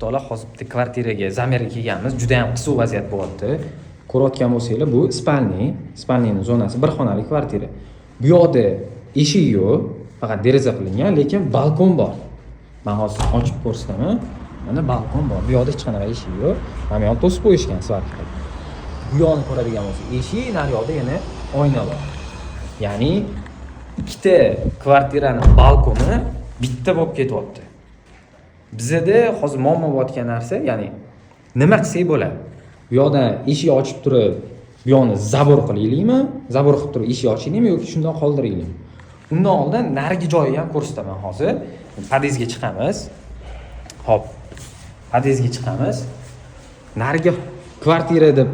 O'rtoqlar, hozir bitta kvartiraga замер ga kelganmiz. Juda ham qiziq vaziyat bo'lyapti. Ko'rayotgan bo'lsanglar, bu спальный, спальный ni zonasi, bir xonali kvartira. Bu yoqda eshik yo'q, faqat deraza qilingan, lekin balkon bor. Man hozir ochib ko'rsataman. Mana, balkon bor. Bu yoqda hech qanaqa eshik yo'q. Mana bu yoqni to'sib qo'yishgan сварка qilib. Bu yoqni ko'radigan bo'lsak, eshik, naryoqda yana oyna bor. Ya'ni ikkita kvartirani balkoni bitta bo'lib ketyapti. Bizada hozir muammo bo'layotgan narsa, ya'ni nima qilsak bo'ladi? Bu yoqdan eshik ochib turib, bu yoqni забор qilaylikmi? Забор qilib turib eshik ochaylikmi yoki shundoq qoldiraylikmi? Undan oldin narigi joyini ham ko'rsataman hozir. Podyezdga chiqamiz. Xo'p. Podyezdga chiqamiz. Narigi kvartira deb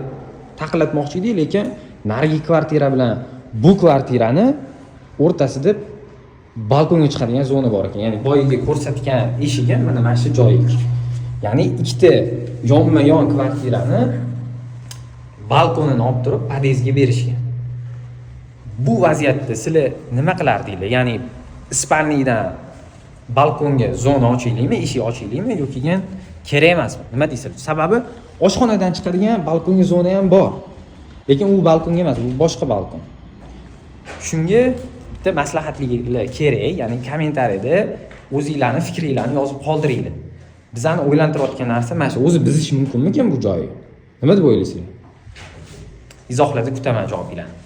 taqillatmoqchi edik, lekin narigi kvartira bilan bu kvartirani o'rtasida balkonga chiqadigan zona bor ekan. Ya'ni boyagi ko'rsatgan eshigi mana shu joyi. Ya'ni ikkita yonma-yon kvartirani balkonini olib turib podyezdga berishgan. Bu vaziyatda sizlar nima qilardinglar? Ya'ni спальный dan balkonga zona ochaylikmi, eshik ochaylikmi yoki kerak emasmi? Nima deysizlar? Sababi oshxonadan chiqadigan balkonga zona ham bor. Lekin u balkonga emas, u boshqa balkon. Shunga bitta maslahatliklar kerak, ya'ni kommentariyada o'zinglarni fikringlarni yozib qoldiringlar. Bizani o'ylantirayotgan narsa mana shu. O'zi buzish mumkinmikan bu joyi? Nima deb o'ylaysizlar? Izohlarda kutaman javobinglarni.